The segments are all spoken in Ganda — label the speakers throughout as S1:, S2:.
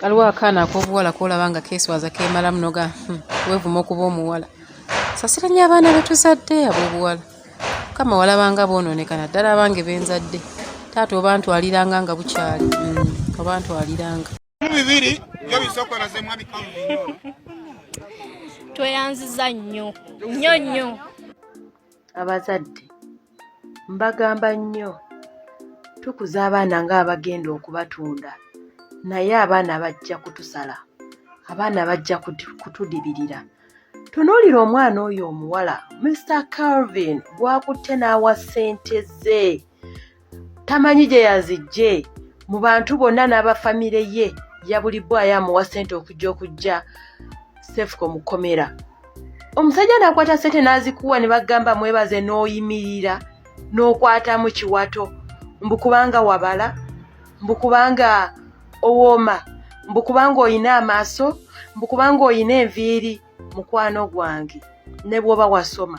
S1: Waliwo akaana ak'obuwala k'olaba nga keeswaza keemalamu noga weevuma okuba omuwala. Saasira nnyo abaana be tuzadde ab'obuwala. Mukama walabanga boonooneka naddala abange be nzadde. Taata obantwaliranga nga bukyali. Obantwaliranga.
S2: Bibiri byo bisokolaze mwami Calvin ono.
S3: Tweyanziza nnyo nnyo nnyo.
S4: Abazadde mbagamba nnyo tukuza abaana ng'abagenda okubatunda naye abaana bajja kutusala, abaana bajja kutudibirira. Tunuulira omwana oyo omuwala Mr Calvin gw'akutte n'awa ssente ze tamanyi gye yaziggye mu bantu bonna n'aba famire ye yabulibbwayo amuwa ssente okujja okuggya Sefuko mu kkomera. Omusajja n'akwata ssente n'azikuwa ne bagamba mwebaze n'oyimirira n'okwatamu kiwato mbu kubanga wabala mbu kubanga owooma mbu kubanga olina amaaso mbu kubanga olina enviiri. Mukwano gwange ne bw'oba wasoma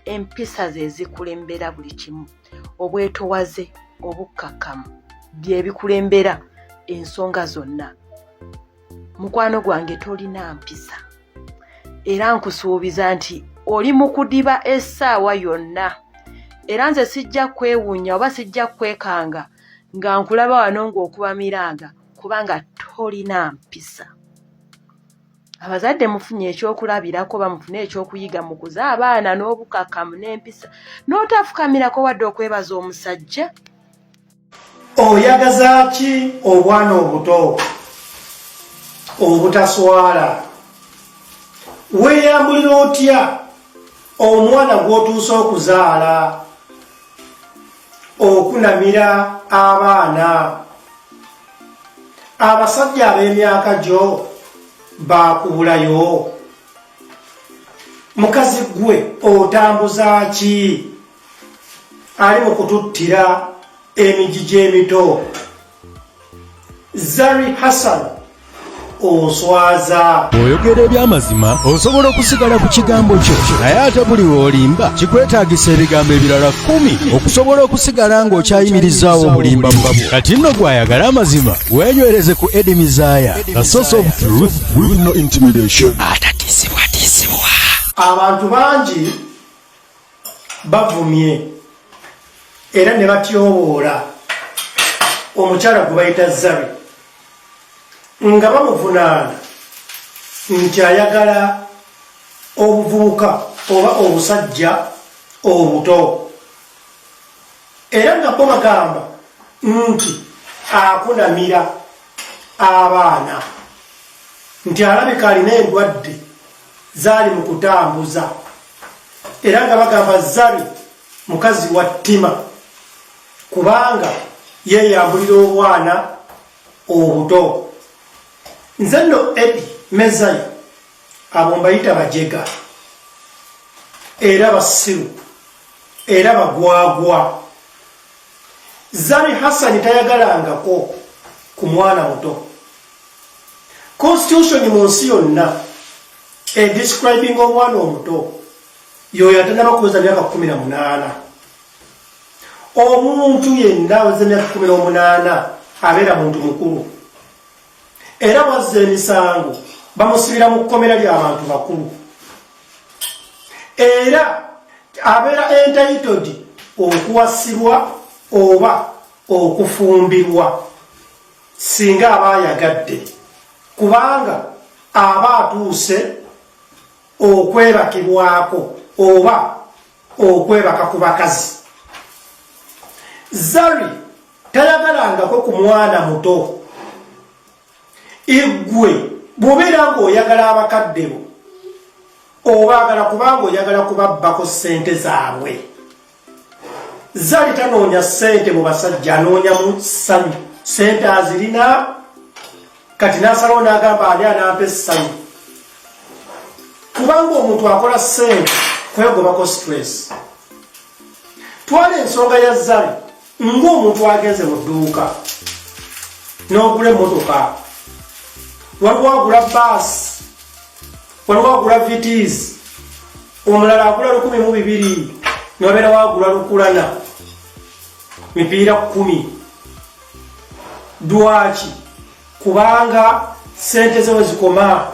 S4: empisa ze zikulembera buli kimu, obwetowaze, obukkakkamu bye bikulembera ensonga zonna. Mukwano gwange tolina mpisa era nkusuubiza nti oli mu kudiba essaawa yonna era nze sijja kwewuunya oba sijja kwekanga nga nkulaba wano ng'okuba miranga kubanga tolina mpisa. Abazadde mufunye ekyokulabirako oba mufune ekyokuyiga mukuze abaana n'obukakkamu n'empisa n'otafukamirako wadde okwebaza omusajja.
S5: Oyagaza ki obwana obuto obutaswala? Weeyambulira otya omwana gw'otuuse okuzaala okunamira abaana? Abasajja ab'emyaka gyo baakubulayo? Mukazi ggwe otambuza ki? Ali mu kututtira emigigi emito. Zari Hassan oswaza.
S6: Bw'oyogera eby'amazima osobola okusigala ku kigambo kyo, naye ate buli lw'olimba kikwetaagisa ebigambo ebirala 10 okusobola okusigala ng'okyayimirizaawo obulimba bwo. Kati nno gw'ayagala amazima wenywereze ku Eddie Mizaya, the source of truth
S7: with no intimidation.
S6: Atatisibwatisibwa.
S5: Abantu bangi bavumye era ne batyoboola omukyala gwe bayita Zari nga bamuvunaana nti ayagala obuvubuka oba obusajja obuto era nga bo bagamba nti akunamira abaana nti alabika alina endwadde zaali mu kutambuza era nga bagamba Zari mukazi wa ttima kubanga yeeyambulira obwana obuto. Nze nno Eddie Mezaya abo mbayita bajega era basiru era bagwagwa. Zari Hassan tayagalangako ku mwana muto. Constitution mu nsi yonna edescribing omwana omuto yoyo atanaba kuweza myaka 18. Omuntu yenna aweza emyaka 18 abeera muntu mukulu, era bwazza emisango bamusibira mu kkomera ly'abantu bakulu, era abeera entitled okuwasibwa oba okufumbirwa singa aba ayagadde, kubanga aba atuuse okwebakibwako oba okwebaka ku bakazi. Zari tayagalangako ku mwana muto. Iggwe bw'obeera ng'oyagala abakadde bo obaagala kubanga oyagala kubabbako ssente zaabwe. Zari tanoonya ssente mu basajja, anoonya mu ssanyu. Ssente azirina kati n'asalawo n'agamba ani anampa essanyu, kubanga omuntu akola ssente kwegobako stress. Twala ensonga ya Zari ng'omuntu agenze mu dduuka n'ogula emmotoka, waliwo agula baasi, waliwo agula vitiisi, omulala agula 1,002, niwabeerawo agula lukulana mipiira 10. Lwaki? Kubanga sente ze wezikoma.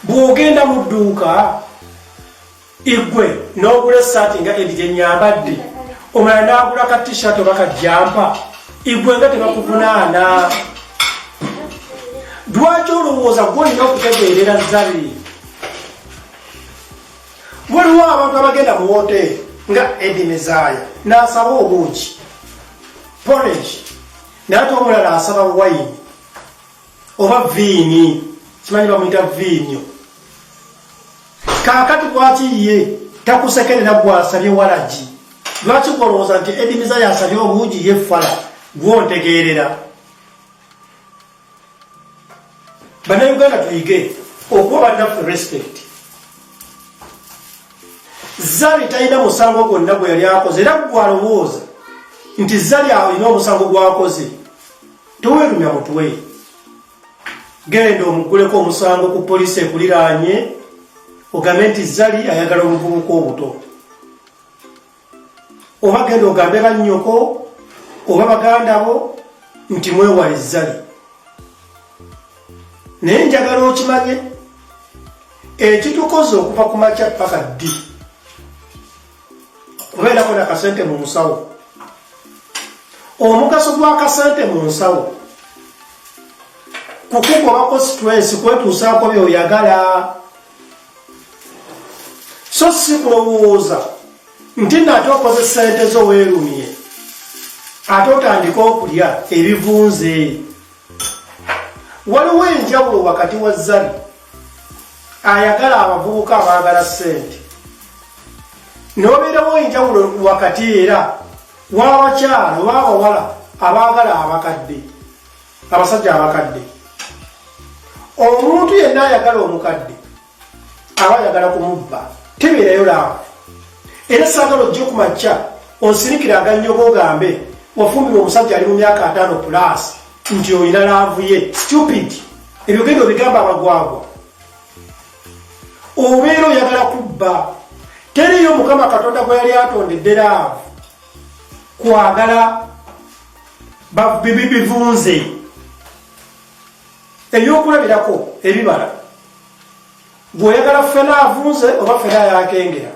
S5: Bw'ogenda mu dduuka igwe n'ogula essaati nga edi gye nyambadde, omulala n'agula ka t-shirt oba ka jampa, igwe nga tebakuvunaana. Lwaki olowooza gwe olina okutegeerera Zari? Waliwo abantu abagenda mu woteeri nga Edi Mezaya n'asaba obuugi porridge, naye ate omulala asaba wayini oba viini, simanyi bamuyita viinyo. Kaakati lwaki ye takusekerera gwasabye walagi? Lwaki gwolowooza nti Edi Mezaya asabye obuugi ye fala gwontegeerera? Bannayuganda tuyige okuwa bannaffe respect. Zari talina musango gwonna gwe yali akoze, era gwalowooza nti Zari alina omusango gwakoze, teweerumya mutwe. Genda omugguleko omusango ku poliisi ekuliraanye, ogambe nti Zari ayagala obuvubuka obuto, oba genda ogambe bannyoko oba baganda bo nti mwewale Zari. Naye njagala okimanye ekitukoze okuva ku makya paka ddi kubeerako na kasente mu nsawo. Omugaso gw'akasente mu nsawo kukugobako stress, kwetuusaako by'oyagala, so si kulowooza nti nno ate okoze sente zo weerumye ate otandike okulya ebivunze. Waliwo enjawulo wakati wa Zari ayagala abavubuka abaagala ssente, n'obeerawo enjawulo wakati era w'abakyala oba abawala abaagala abakadde, abasajja abakadde. Omuntu yenna ayagala omukadde aba ayagala kumubba, tebeerayo laavu. Era saagala ojje ku makya onsirikira agannyo gogambe wafumbirwa omusajja ali mu myaka 50 pulaasi nti olina laavu ye. Stupid! Ebyo genda obigamba abagwagwa. Obeera oyagala kubba. Teriyo Mukama Katonda gwe yali atondedde laavu kwagala bivunze. Ebyokulabirako ebibala, gweoyagala ffena avunze oba ffena yakengera.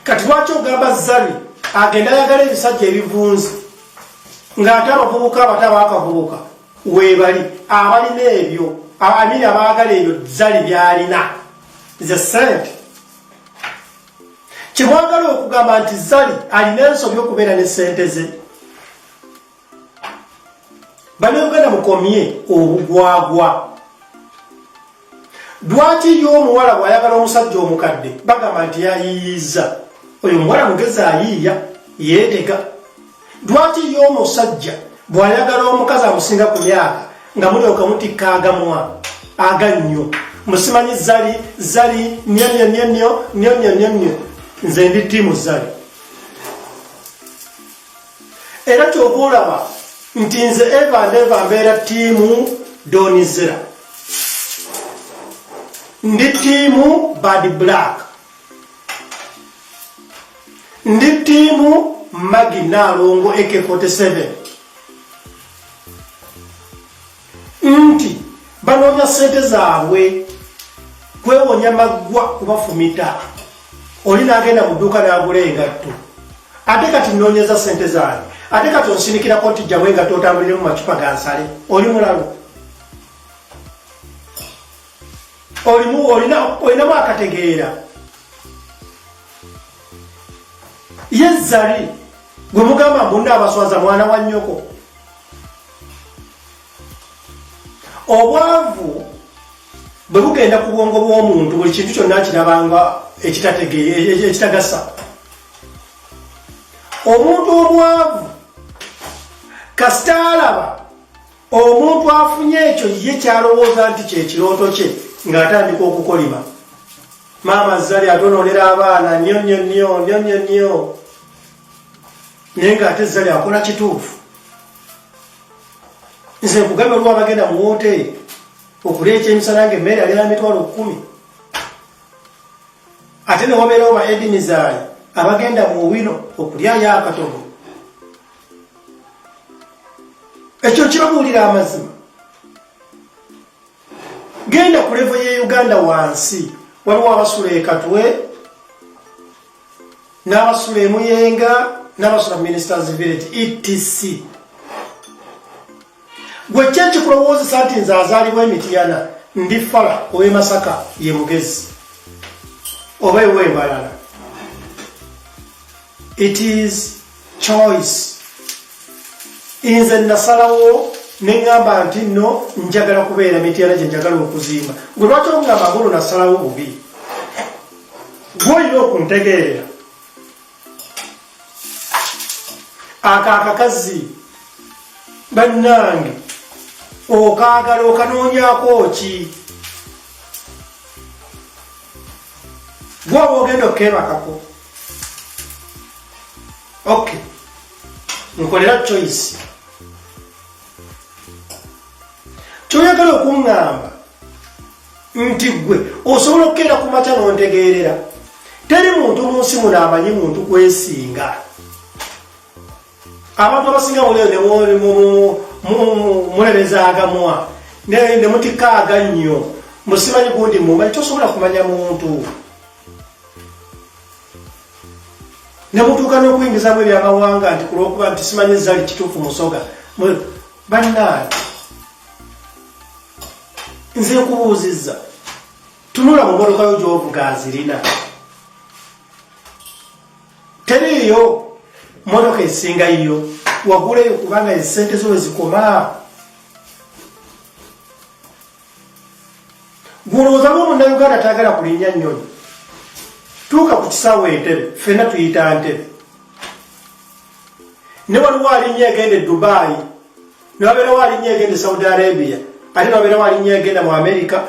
S5: Kati lwaki ogamba Zari agenda ayagala ebisajja ebivunze ng'ate abavubuka abato abakavubuka weebali abalina ebyo, amini abaagala ebyo Zari byalina ze sente? Kyemwagala okugamba nti Zari alina ensobi okubeera ne sente ze? Bannayuganda mukomye obugwagwa. Lwaki ye omuwala bw'ayagala omusajja omukadde bagamba nti yayiiyiza? Oyo omuwala mugezi, ayiiya yeetega. Lwaki ye omusajja bw'ayagala omukazi amusinga ku myaka nga mulyoka mutikka agamwa agannyo, musimanyi Zari Zari nnyo nnyo nnyo nnyo nnyo nnyo nnyo nnyo? Nze ndi ttiimu Zari, era kyova olaba nti nze eva ndeva mbeera ttiimu Donizera, ndi ttiimu Bad Black, ndi ttiimu Magi Naalongo AK47, nti banoonya ssente zaabwe kwewonya maggwa kubafumita. Oli n'agenda mu dduuka n'agula engatto, ate kati nnoonyeza ssente zange, ate kati onsinikirako nti jjamu engatto otambulire mu macupa gansale. Oli mulalu, olimu olinamu akategeera. Ye Zari gwe mugamba mbunna abaswaza, mwana wa nnyoko. Obwavu bwe bugenda ku bwongo bw'omuntu, buli kintu kyonna akirabanga ekitagasa. Omuntu omwavu kasita alaba omuntu afunye ekyo ye kyalowooza nti kyekirooto kye, ng'atandika okukolima, maama Zari atononera abaana nnyo nnyo nnyo nnyo nnyo nnyo, naye ng'ate Zari akola kituufu. Nze nkugambye, olwa abagenda mu woteeri okulya ekyemisana nga emmere yali ya 100,000, ate ne wabeerawo ba Edimizaayi abagenda mu wino okulyayo akatogo. Ekyo kibabuulira amazima. Genda ku level ye Uganda wansi, waliwo abasula e Katwe n'abasula e Muyenga n'abasula Ministers Village etc. Gwe ki ekikulowoozesa nti nze azaalibwa e Mityana ndi fala ow'e Masaka ye mugezi oba ew'embalala? It is choice. Nze nasalawo ne ŋŋamba nti nno njagala kubeera Mityana gye njagala okuzimba. Gwe lwaki oŋŋamba ng'olwo nasalawo bubi? Gwe olina okuntegeerera. Ako akakazi bannange okaagala okanoonyaako ki? Gwe oba ogenda okeebakako. Ok, nkolera choice. Kyoyagala okuŋŋamba nti ggwe osobola okukeera ku makya n'ontegeerera. Teri muntu mu nsi muno amanyi muntu kwesinga. Abantu abasinga muleyo mulereza agamwa ne mutikka agannyo musimanyi gundi mumanyi, tosobola kumanya muntu. Ne mutuuka n'okuyingizamu ebyamawanga nti kulwokuba nti simanyi Zari kituufu musoga. Bannange nze nkubuuzizza, tunula mu motoka yo gy'ovuga azirina, teriiyo motoka esinga yiyo, waguleyo kubanga esente zo wezikoma. Gwolowooza lwo munnayuganda tayagala kulinnya nnyonyi? Tuuka ku kisaawe Entebe, ffenna tuyita Ntebe, ne waliwo alinnya egenda e Dubai, ne wabeerawo alinnya egenda e Saudi Arabia, ate ne wabeerawo alinnya egenda mu Amerika,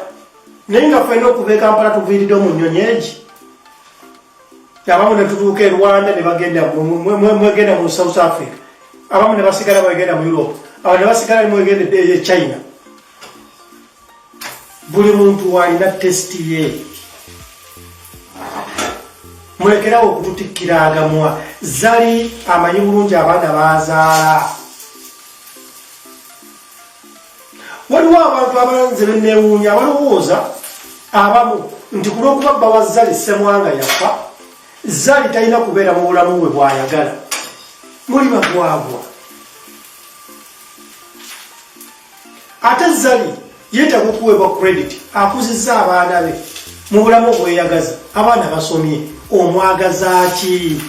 S5: naye nga ffenna okuva e Kampala tuviiridde mu nnyonyi egi. Abamu ne tutuuka e Rwanda ne bagenda mwegenda mu South Africa, abamu ne basigala mwegenda mu Europe, abo ne basigala mwegenda e China. Buli muntu alina tesiti ye. Mulekerawo okututikkira agamwa. Zari amanyi bulungi abaana bazaala. Waliwo abantu abalanze benewuunya abalowooza abamu nti ku lw'okuba bba wa Zari Ssemwanga yafa, Zari talina kubeera mu bulamu bwe bw'ayagala. Muli bagwagwa. Ate Zari yeetaaga okuweebwa credit, akuzizza abaana be mu bulamu obweyagaza, abaana basomye, omwagaza ki?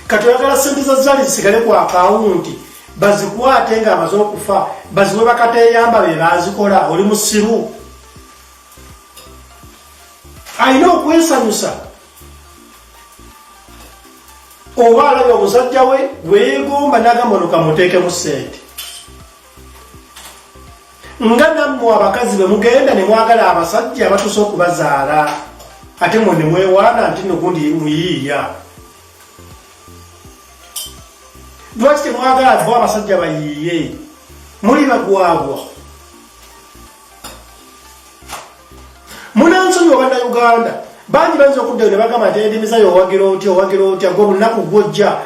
S5: Kati oyagala ssente za Zari zisigale ku akawunti bazikwate ng'amaze okufa baziwe bakateeyamba be baazikola? Oli musiru. Alina okwesanyusa oba alabye omusajja we gwe yeegomba n'agamba ono kamuteekemu ssente. Nga nammwe abakazi bwe mugenda ne mwagala abasajja abatuuse okubazaala, ate mwe ne mwewaana nti nno gundi muyiiya. Lwaki temwagala bo abasajja bayiiye? Muli bagwagwa. Munansonyiwa bannayuganda bangi bayinza okuddayo ne bagamba nti edimizayo owagira otya, owagira otya gwe olunaku gwojja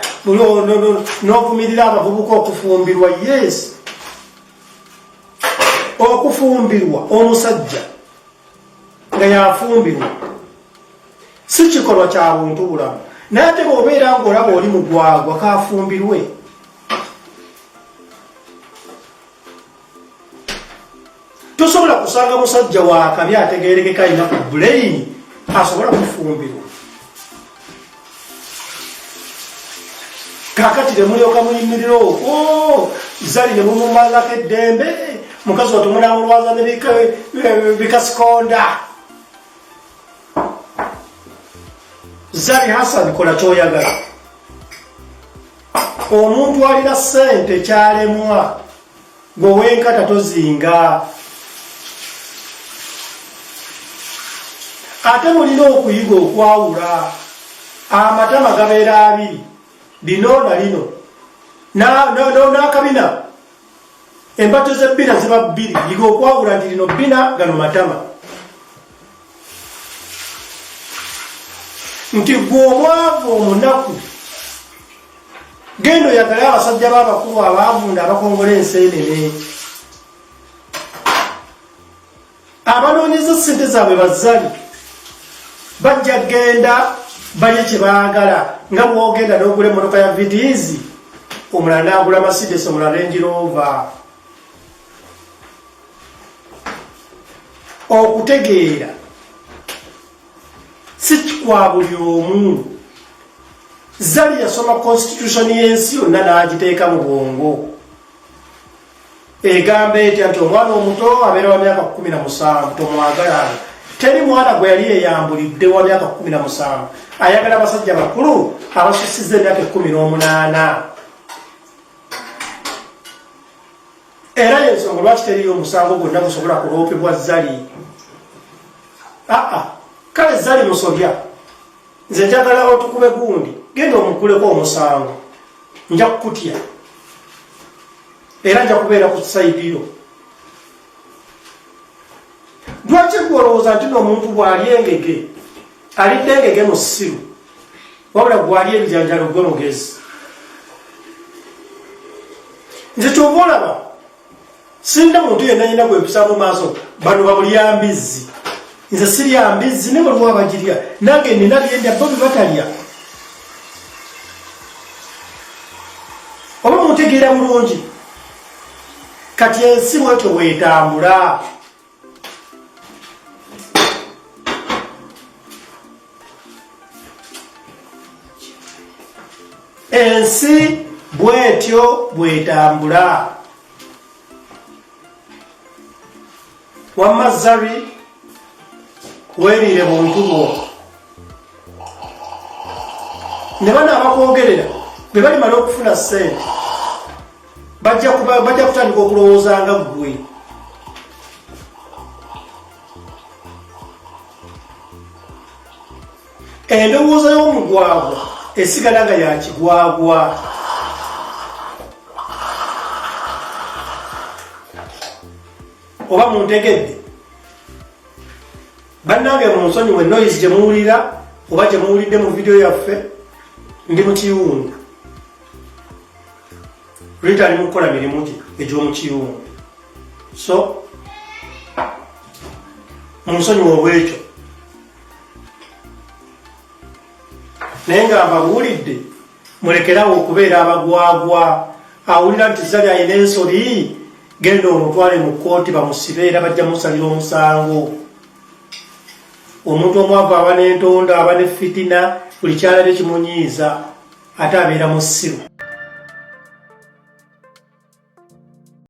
S5: n'ovumirira abavubuka okufumbirwa. Yes, okufumbirwa omusajja nga yafumbirwa si kikolwa kya buntu bulamu, naye ate bw'obeera ng'olaba oli mugwagwa kafumbirwe. Tosobola kusanga musajja wakabi ategerekeka alina ku buleyini asobola kufumbirwa. Kakati temulyoka muyimirira okwo Zari ne mumumalako eddembe, mukazi wattu munamulwaza ne bikasikonda. Zari Hassan, kola kyoyagala. Omuntu alina ssente kyalemwa, gwe wenkata tozinga. Ate mulina okuyiga okwawula amatama gabeera abiri, lino na lino n'akabina. Embato z'ebbina ziba bbiri, yiga okwawula nti lino bbina, gano matama. Nti gwe omwavu omunaku Genda oyagale abasajja b'abakulu abaavunda abakongola enseenene. Abanoonyeza ssente zaabwe bazzali bajja kugenda balye kye baagala nga bw'ogenda n'ogula emmotoka ya Vitz omulala n'agula Mercedes omulala Range Rover. Okutegeera si kwa buli omu. Zari yasoma constitution y'ensi yonna n'agiteeka mu bwongo. Egamba etya nti omwana omuto abeera wa myaka 17 tomwagalanga. Teri mwana gwe yali yeyambulidde wa myaka 17 ayagala abasajja bakulu abasussizza emyaka 18. Era y'ensonga lwaki teriyo omusango gwonna gusobola kuloopebwa Zari. Aa, kale Zari musobya, nze njagala otukube gundi, genda omukuleko omusango, nja kukutya era nja kubeera ku sayidi yo. Lwaki gwe olowooza nti n'omuntu bw'ali engege alidde engege mu ssiru, wabula gwali ebijanjalo gwe mugezi? Nze kyova olaba sirina muntu yenna yenna gwempisaamu maaso, bano bamulya mbizzi, nze sirya mbizzi, naye waliwo abagirya, nange nina byendya bo bye batalya. Oba muntegeera bulungi? Kati ensi bwetyo bwetambula. Ensi bwetyo bwetambula. Wamma Zari, weeriire buntu bwo, ne bano abakwogerera bwe balimala okufuna ssente bajja kutandika okulowooza nga ggwe. Endowooza y'omugwagwa esigala nga ya kigwagwa. Oba muntegedde? Bannange munsonyiwe noise gye muwulira oba gye muwulidde mu vidiyo yaffe, ndi mu kiyungu. Rita ali mu kukola mirimu gye egy'omu kiyungu, so munsonyiwe olw'ekyo. Naye nga mbabuulidde, mulekerawo okubeera abagwagwa. Awulira nti Zari alina ensobi, genda omutwale mu kkooti bamusibe, era bajja musalira omusango. Omuntu omwavu aba n'entonda, aba ne fitina, buli kyalabye kimunyiiza, ate abeera musiru.